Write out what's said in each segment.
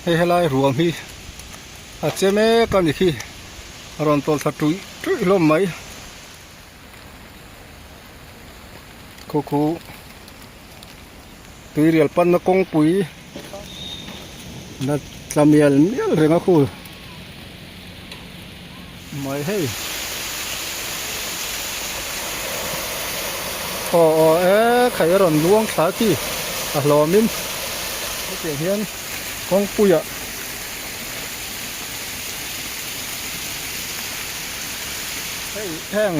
Hei helai ruam hi a che mek a ni khi a rawn tawlh thla tuih tuih hlawm mai. Khu khu tuirial panna kawngpui la tla mial mial reng a khu mai hei. Aw aw e khai a rawn luang thla khi a hlawmin hetiang hian kawngpuiah hei heng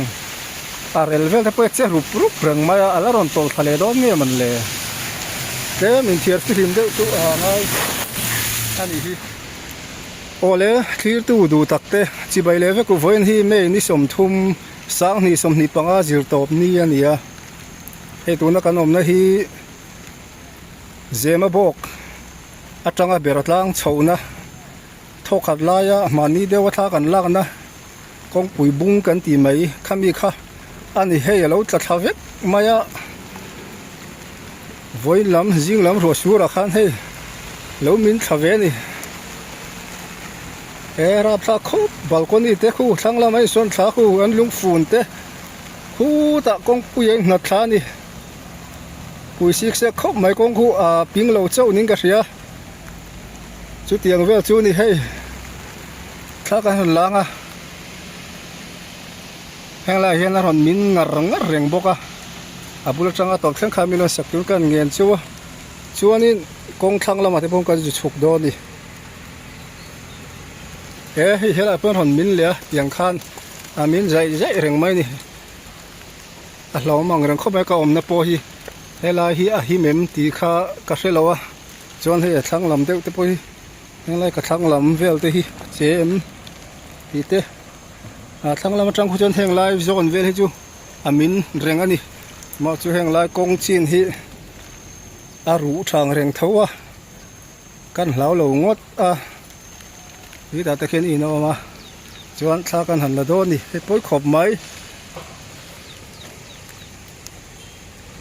a rel vel te pawh hi a che rup rup reng mai a a la rawn tawlh thla leh dawn nge mawn le tlem inthiar fihlim deuh chu a ngai a nih hi. Awle thlirtu duh tak te chibai leh vek u vawiin hi May ni 30 2025 zir tawp ni a ni a hei tuna kan awmna hi Zema bawk atanga ber tlang chhohna thawkhat laia mahni deuha thla kan lakna kawngpui bung kan tih mai khami kha a ni hei a lo tla thla vek mai a vawiin lam zing lam ruah surah khan hei lo min thla ve a ni he rapthlak khawp balcony te khu thlang lama insawn thla khu an lungfun te khutah kawngpui a innghat thla a ni. Pui sik sek khawp mai kawng khu a ping lo chauh niin ka hria chutiang vel chu ni hei thla kan rawn lang a heng laiah hian a rawn min ngar ngar reng bawk a a bul atanga tawp thleng khan min rawn sak tur ka han ngen chu a chuanin kawng thlang lamah te pawh kan zu chhuk dawn a ni he hei helaiah pawh rawn min leh a tiang khan a min zaih zaih reng mai a ni. A hlauhawm ang reng khawp mai ka awmna pawh hi helai hi a him em tih kha ka hre lo a chuan hei a thlang lam deuh te pawh hi henglai ka thlang lam vel te hi a che em tih te a thlang lam atang khu chuan heng lai zawn vel hi chu a min reng a ni mah chu heng lai kawng chin hi a ruh thang reng tho a kan hlau lo ngawt a hetah te khian in a awm a chuan thla kan han la dawn a ni hei pawi khawp mai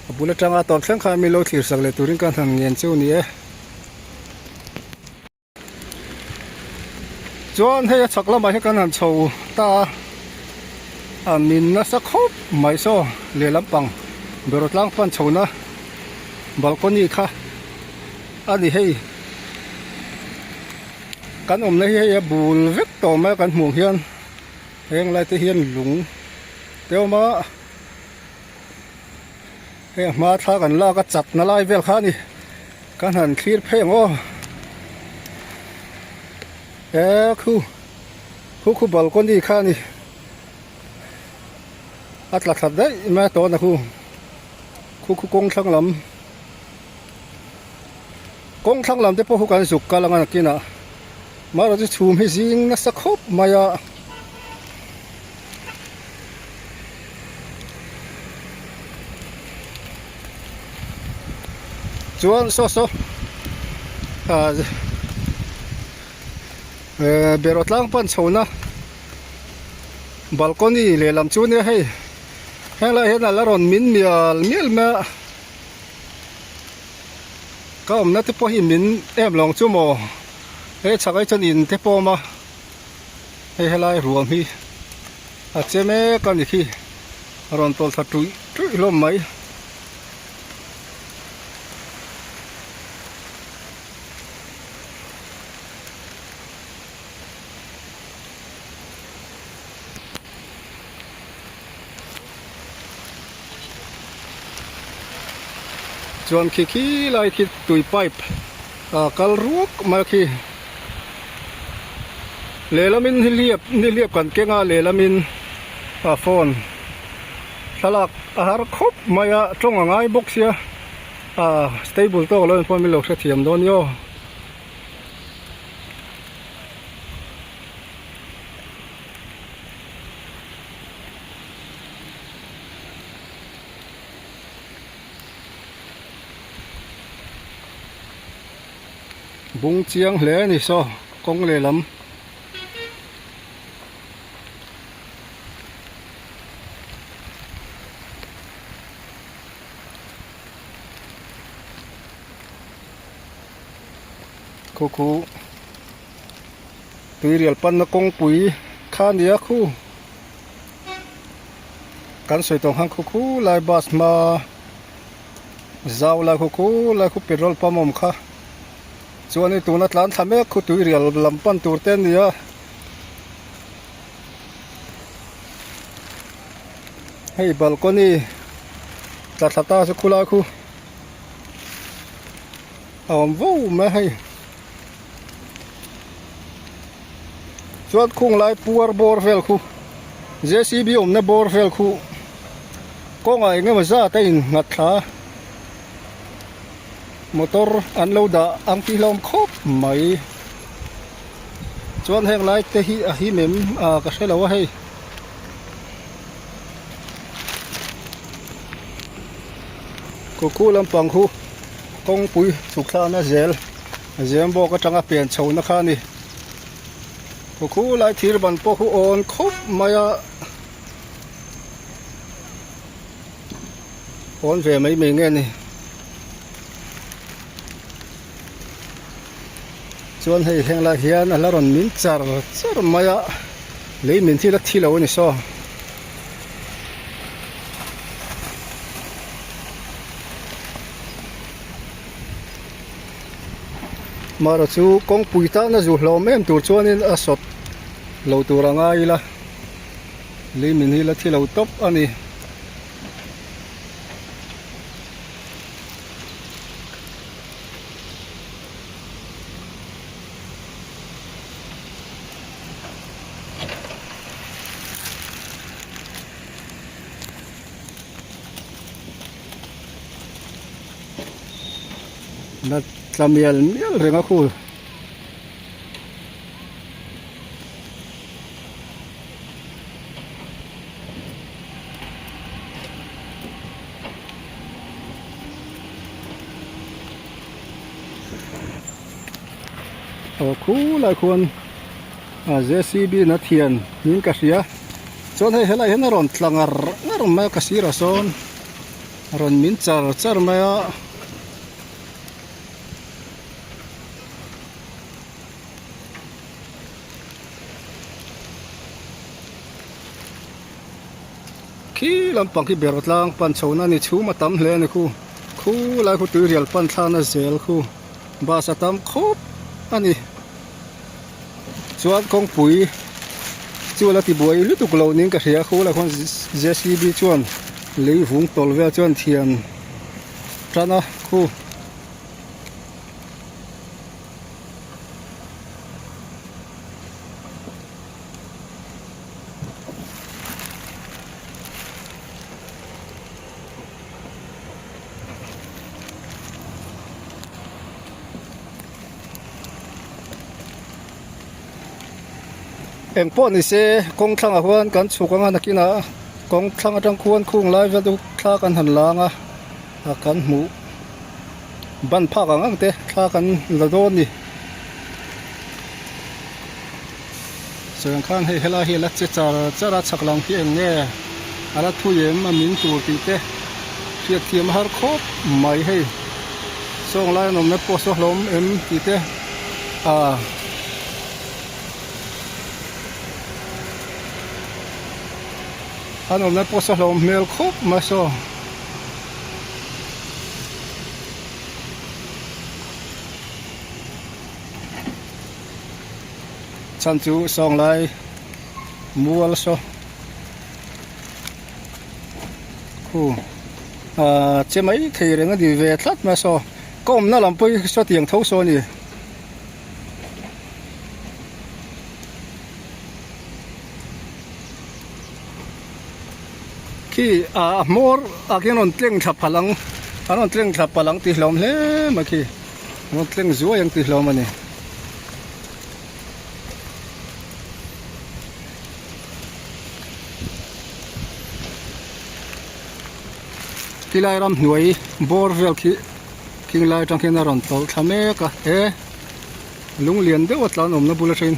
a bul atanga tawp thleng khan mi lo thlir sak leh turin kan han ngen chu a ni e chuan hei a chhak lamah hian kan han chho ta a a min nasa khawp mai saw lehlam pang beraw tlang pan chhohna balcony kha. A ni hei kan awmna hi hei a bul vek tawh mai a kan hmuh hian heng lai te hian lung te awm a hei a hma thla kan lak a chat na lai vel kha a ni kan han thlir phei ang aw he khu khu khu balcony kha a ni a tla thla daih mai a tawna khu khu khu kawng thlang lam. Kawng thlang lam te pawh khu kan zuk kal anga nakinah mahrawh chu chhum hi zing nasa khawp mai a. Chuan saw saw ah eh beraw tlang pan chhohna balcony lehlam chu nia hei henglaiah hian a la rawn min mial mial mai a. Ka awmna te pawh hi min em lo ang chu maw he chhak ai chuan in te pawh a awm a hei helai ruam hi a che mek a ni khi a rawn tawlh thla tuih tuih hlawm mai. Chuan khi khi lai khi tui pipe a kal ruak mai a khi lehlamin nihliap nihliap kan keng a lehlamin a phone thlalak a har khawp mai a tawng a ngai bawk sia a stable tawk lo in pawh min lo hrethiam dawn ni aw. Bung chiang hle a ni saw kawng lehlam. Khu khu. Tuirial panna kawngpui kha a ni a khu kan sawi tawh ang khan khu khu lai bus hma zau lai khu khu lai khu petrol pump awm kha chuan hei tuna tlan thla mek khu tuirial lam pan tur te a ni a. Hei balcony tla thla ta chu khulai khu a awm vo mai a hei. Chuan khung lai puar bawr vel khu J C B awmna bawr vel khu kawngah eng emaw zat a innghat thla a motor an lo dah ang tih hlawm khawp mai chuan heng lai te hi a him em ah ka hre lo a hei. Kukhu lampang khu kawngpui chhuk thlakna zel a zem bawk atanga pian chhohna kha a ni. Kukhu lai thir ban pawh khu awn khawp mai a awn ve mai mai nge ni. Chuan hei heng lai hian a la rawn min char char mai a lei min thil a thi lo a ni saw. Marawh chu kawngpui tana zu hlawm em tur chuanin a sawt lo tur a ngai ila lei min hi la thi lo tawp a ni. La tla mial mial reng a khu. Aw khulai khuan a J C B na thian niin ka hria chuan hei helai hian a rawn tla ngar ngar mai a ka sirah sawn a rawn min char char mai a. Khi lampang khi ber tlang pan chhohna a ni chhum a tam hle a ni khu khu lai khu tuirial pan thlakna zel khu bus a tam khawp a ni chuan kawngpui chu a la ti buai lutuk lo niin ka hria khu lai khuan J C B chuan lei vung tawlh vel chuan thian tan a khu. Eng pawh ni se kawng thlangah huan kan chhuk anga nakinah kawng thlang atang khuan khung lai vel chu thla kan han lang a a kan hmuh ban phak ang ang te thla kan la dawn a ni. Chuan khan hei helai hi a la che char char a chhak lam khi eng nge a la thui em a min tur tih te hriat thiam a har khawp mai hei sawng lai an awmna pawh saw hlawm em tih te ah an awmna pawh saw hlawm hmel khawp mai saw. Chhan chu sawng lai mual saw khu ah che mai thei reng a ni ve tlat mai saw ka awmna lam pawh hi saw tiang tho saw a ni. Khi ah a hmawr ah khian rawn tleng thla palh ang an rawn tleng thla palh ang tih hlawm hle mai khi. Rawn tleng zuai ang tih hlawm a ni. Tilai ramhnuai bawr vel khi khing lai atang khian a rawn tawlh thla mek a he lung lian deuh a tlan awmna bul atangin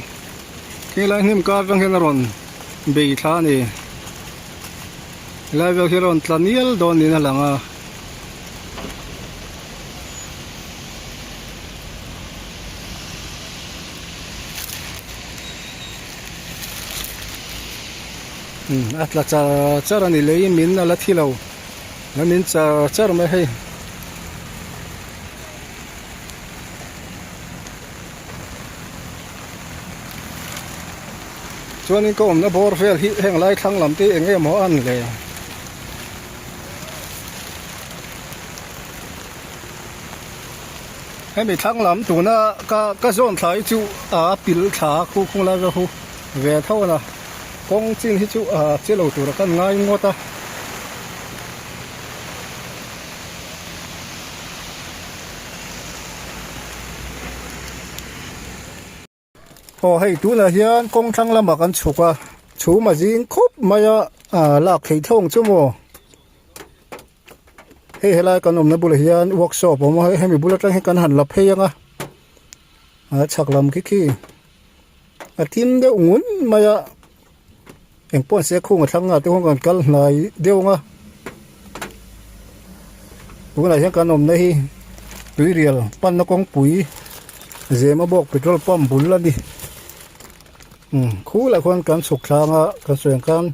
khing lai hnim kar atang hian a rawn bei thla a ni helai vel khi a rawn tla nial dawn niin a lang a. Umm a tla char char a ni lei min a la thi lo la min char char mai hei. Chuanin ka awmna bawr vel hi heng lai thlang lam te eng emaw a an le. Hemi thlang lam tuna ka ka zawn thla hi chu a pil thla a khu khung lai vel khu ve tho a na kawng chin hi chu a che lo tura kan ngai ngawt a. Aw hei tunah hian kawng thlang lamah kan chhuk a chhum a zing khawp mai a ah lak theih thawng chu maw hei helai kan awmna bulah hian workshop a awm a hemi bul atang hian kan han la phei ang a a chhak lam khi khi a thim deuh ngun mai a engpawh se khung a thlang a te khuan kan kal hnai deuh ang a tunah hian kan awmna hi tuirial panna kawngpui zema bawk petrol pump bul a ni umm khulah khuan kan chhuk thlang a kan sawi ang khan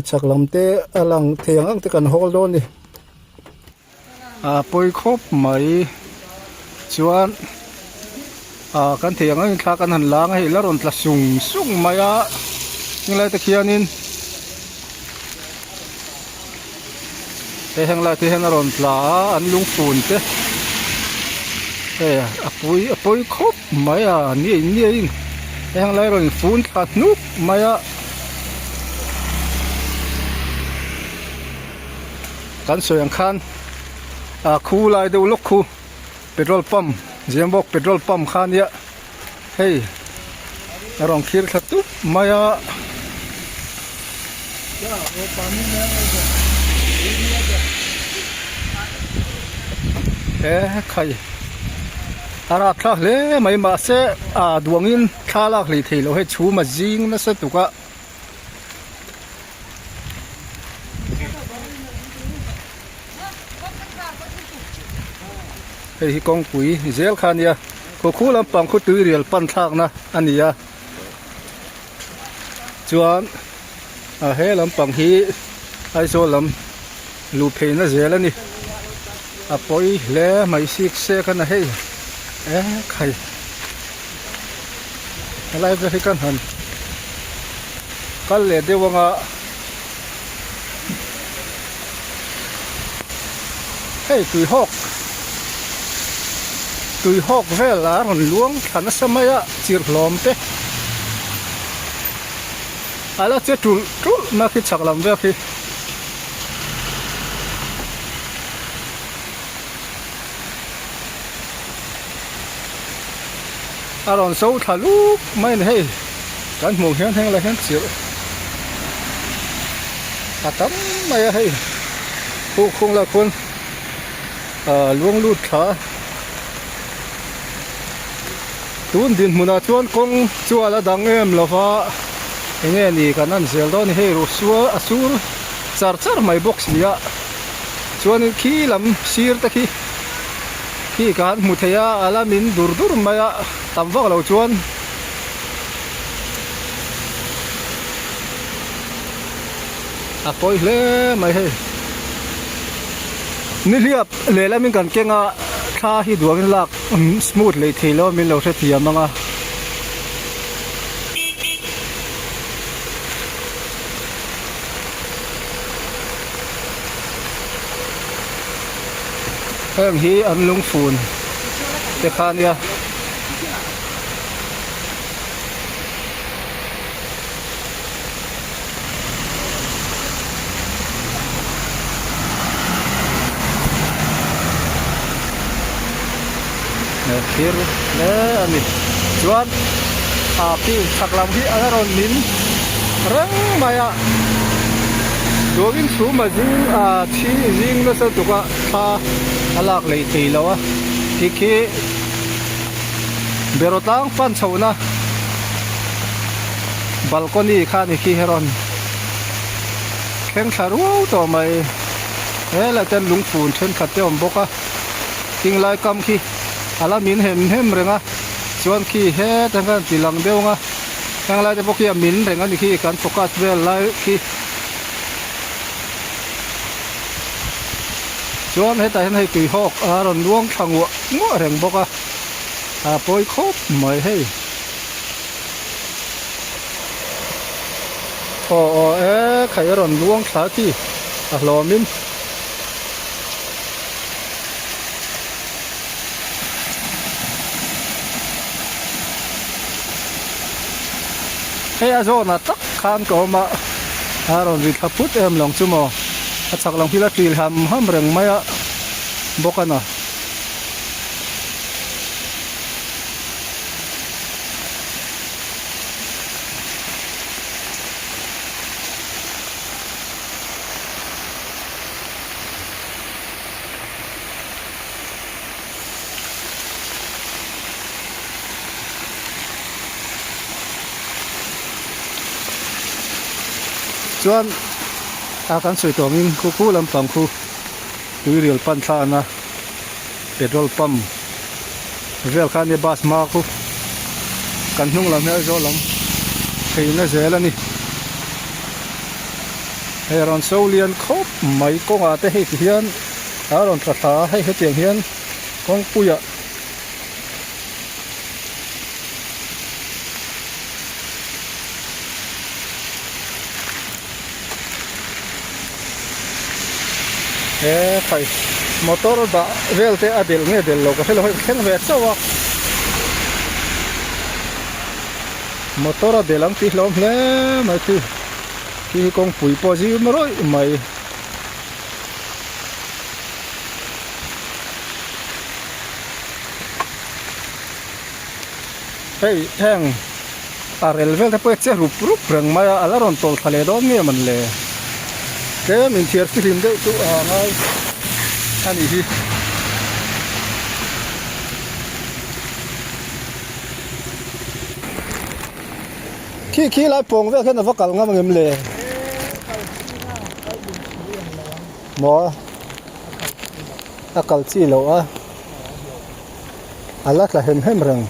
chhak lam te a lang thei ang ang te kan hawl dawn a ni. A pawi khawp mai chuan ah kan thei ang angin thla kan han lang a hei la rawn tla sung sung mai a heng lai te khianin hei heng lai te hian a rawn tla a an lungfun te hei a pui a pawi khawp mai a ni ni heng lai rawn fun thla hnuk mai a. Kan sawi ang khan ah khu lai deuh lawk khu petrol pump zem bawk petrol pump kha ania hei a rawn thlir thla tup mai a. He khai a rak thlak hle mai mahse ah duangin thla lak hlei thei lo hei chhum a zing nasa tuk a. Hei hi kawngpui zel kha a nia khaw khu lampang khu tui rial pan thlakna a ni a chuan a he lampang hi Aizawl lam luh pheina zel a ni a pawi hle mai sik sek a na hei ekhai. Helai vel hi kan han kal leh deuh anga hei tui hawk tui hawk vel a rawn luang thla nasa mai a chirh hlawm te a la che tulh tulh mai khi chhak lam vel khi. A rawn so thla luk mai a ni hei kan hmuh hian heng lai hian chirh a tam mai a hei khu khung lah khuan ah luang lut thla a tun dinhmunah chuan kawng chu a la dang em lo va enge ni kan en zel dawn a ni hei ruh sual a sur char char mai bawk si a chuanin khi lam sir te khi. Khi ka han hmu thei a, a la min dur dur mai a, tam vak lo chuan a pawi hle mai hei. Nihliap lehlamin kan keng a, thla hi duangin lak smooth leh thei lo a min lo hrethiam ang a. Heng hi an lungfun te kha a nia. Thir hle a ni chuan ah khi chhak lam hi a rawn min reng mai a tuangin chhum a zing ah thi zing nasa tuk a thla a lak leh thei lo a khi khi beraw tlang pan chhohna balcony kha a ni khi a rawn thleng thla ruau tawh mai helai te lungfun thenkhat te a awm bawk a. Tinglai kam khi a la min hem hem reng a chuan khi hetah khan ti lang deuh ang a. Heng lai te pawh khi a min reng a ni khi kan focus vel lai khi. Chuan hetah hian hei tui hawk a rawn luang thla nguah nguah reng bawk a a pawi khawp mai hei. Aw aw e khai a rawn luang thla khi a hlawm in. Hei a zawnah tak khan ka awm a a rawn ri thla phut em lawng chu maw a chak lang thil a ṭil ham ham reng mai a bawk a na. Chuan a kan sawi tawh angin khu khu lampang khu tuirial pan thlana petrol pump vel kha ania bus hma khu kan hnung lam hi Aizawl lam phei na zel a ni. Hei a rawn so lian khawp mai kawngah te hei ti hian a rawn tla thla a hei hetiang hian kawngpuiah he khai motor dah vel te a delh nge delh lo ka hrelo hei thleng ve chauh a motor a delh ang tih hlawm hle mai khi. Khi hi kawngpui pawh zim rawih mai. Hei heng a rel vel te pawh hi a che rup rup reng mai a a la rawn tawlh thla leh dawn nge mawn le tlem inthiar fihlim deuh chu a ngai a nih hi. Khi khi lai pawng vel khian a va kal ngam ang em le? Maw? A kal chi loh a. A la tla hem hem reng.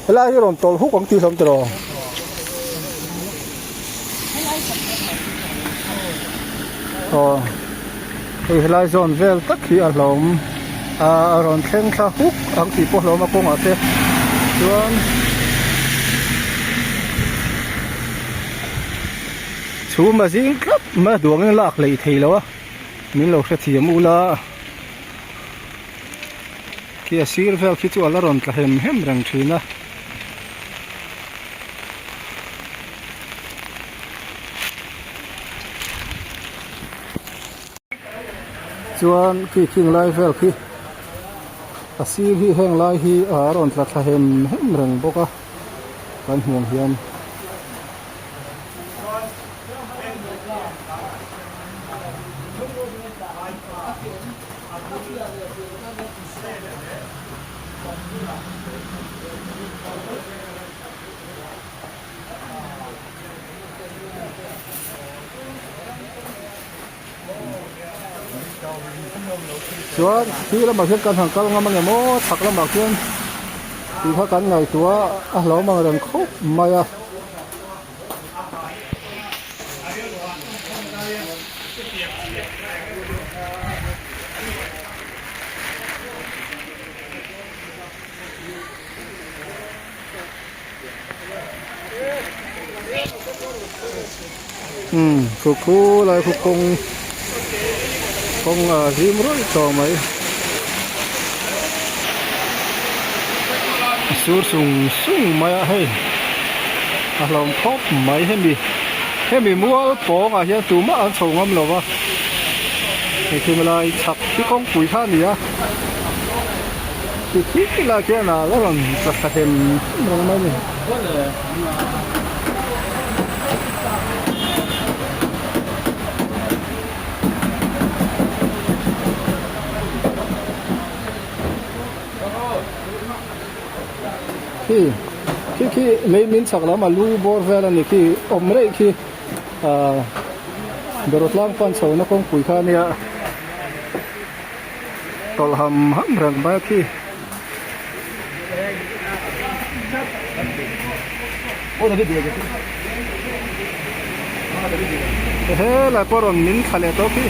Helai hi rawn tawlh huk ang tih hlawm tiraw? Aw hei helai zawn vel tak hi a hlawm a rawn thleng thla huk ang tih pawh hlawm a kawngah te chuan chhum a zing tlat mai a duangin lak lei thei lo a min lo hrethiam ula khi a sir vel khi chu a la rawn tla hem hem reng thin a. Chuan khi khing lai vel khi a sir hi heng lai hi a rawn tla thla hem hem reng bawk a kan hmuh ang hian. Chuan khi lamah khian kan han kal ngam ang em aw chhak lamah khian tih kha kan ngaihtuah a hlauhawm ang reng khawp mai a. Umm khu khu lai khu kawng kawng a zim rawih tawh mai a sur sung sung mai a hei a hlawm khawp mai hemi hemi mual pawngah hian tumah an chho ngam lo va hei khi lai chhak hi kawngpui kha a ni a. Ti khi lai khian a la rawn tla thla hem hem reng mai a ni. Khi khi khi lei min chhak lam a lu bawr vel a ni khi awm rei khi ah Dawrtlang pan chho na kawngpui kha a nia. Tawlh ham ham reng mai a khi. Helai pawh rawn min thla leh tawp hi.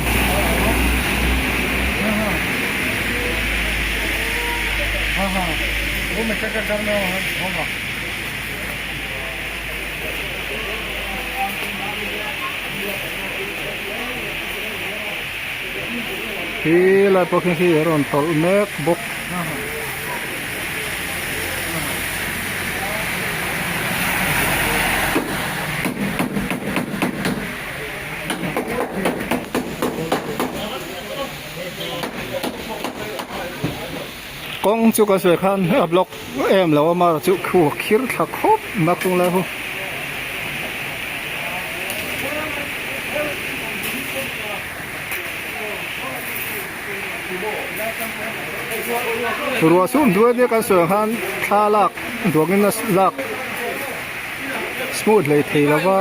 Helai pawh khi khi a rawn tawlh mek bawk. Kawng chu ka sawi khan a block em lo a mar chu khu a khir thla khawp nak chung lai hu. Ruah sum duai nia kan sawi ang khan thla lak duangin a lak smooth hlei thei lo va.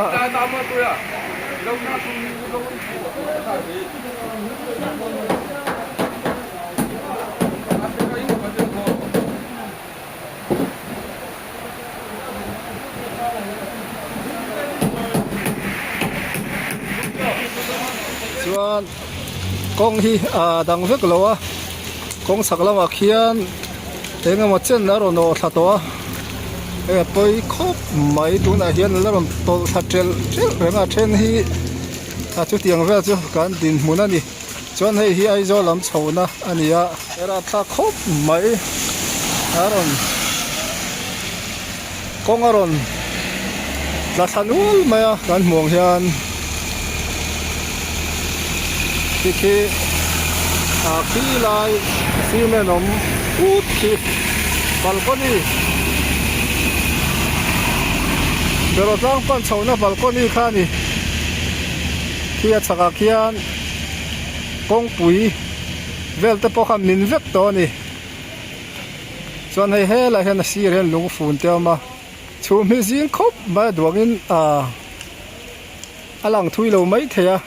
Chuan kawng hi a dang vek lo a kawng chhak lamah khian eng emaw chen a rawn awh thla tawh a hei a pawi khawp mai tunah hian la rawn tawlh thla telh telh reng a then hi a chutiang vel chu kan dinhmun a ni. Chuan hei hi Aizawl lam chhohna a ni a, a rapthlak khawp mai a rawn kawng a rawn tla thla nual mai a kan hmuh ang hian khi khi ah khi lai cement awm ut khi balcony beraw tlang pan chhohna balcony kha a ni khi a chhakah khian. Kawngpui vel te pawh kha min vek tawh a ni chuan hei helaiah hian a sir hian lungfun te a awm a chhum hi zing khawp mai a duangin ahh a lang thui lo maithei a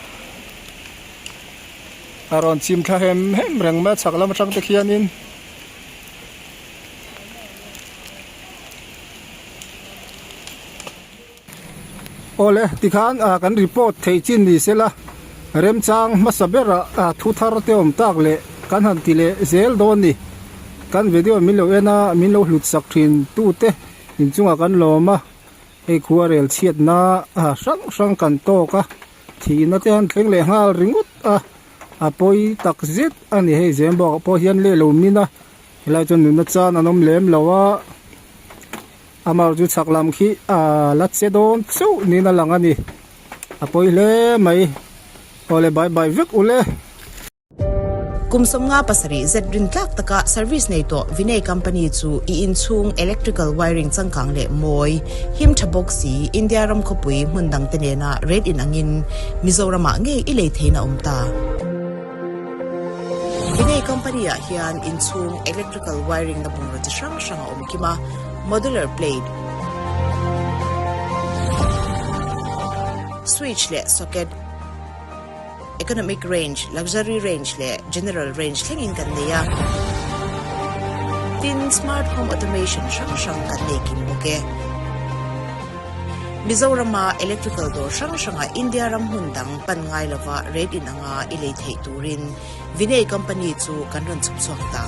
a rawn chim thla hem hem reng mai a chhak lam atang te khianin. Awle tikhan ah kan report theih chin ni sela remchang hmasa berah ah thu thar te awm tak leh kan han ti leh zel dawn ni. Kan video min lo en a min lo hlut sak thin tu te inchungah kan lawm a hei khua rel chhiatna ah hrang hrang kan tawk a thihna te han thleng leh nghal ringawt a a pawi tak zet a ni hei zem bawkah pawh hian leh lo min a helai chuan nunna chan an awm lem lo a. Amah chu chhak lam khi a la che dawn chauh niin a lang a ni. A pawi hle mai. Awle bye bye vek ule. Kum 57 zet rin tlak taka service nei tawh Vinay Company chu i inchhung electrical wiring changkang leh mawi, him tha bawk si India ram khawpui hmun dangte nena rate in angin Mizoramah ngei i lei theihna awm ta. Vinay Company ah hian inchhung electrical wiring na bungraw chi hrang hrang a awm kim a. Modular plate, Switch leh socket, Economic range, Luxury range leh General range thlengin kan nei a. Tin, Smart home automation hrang hrang kan nei kim bawk e. Mizorama electrical dawr hrang hrangah India ram hmun dang pan ngai lova rate inanga i lei theih turin Vinay Company chu kan rawn chhuk chhuak ta.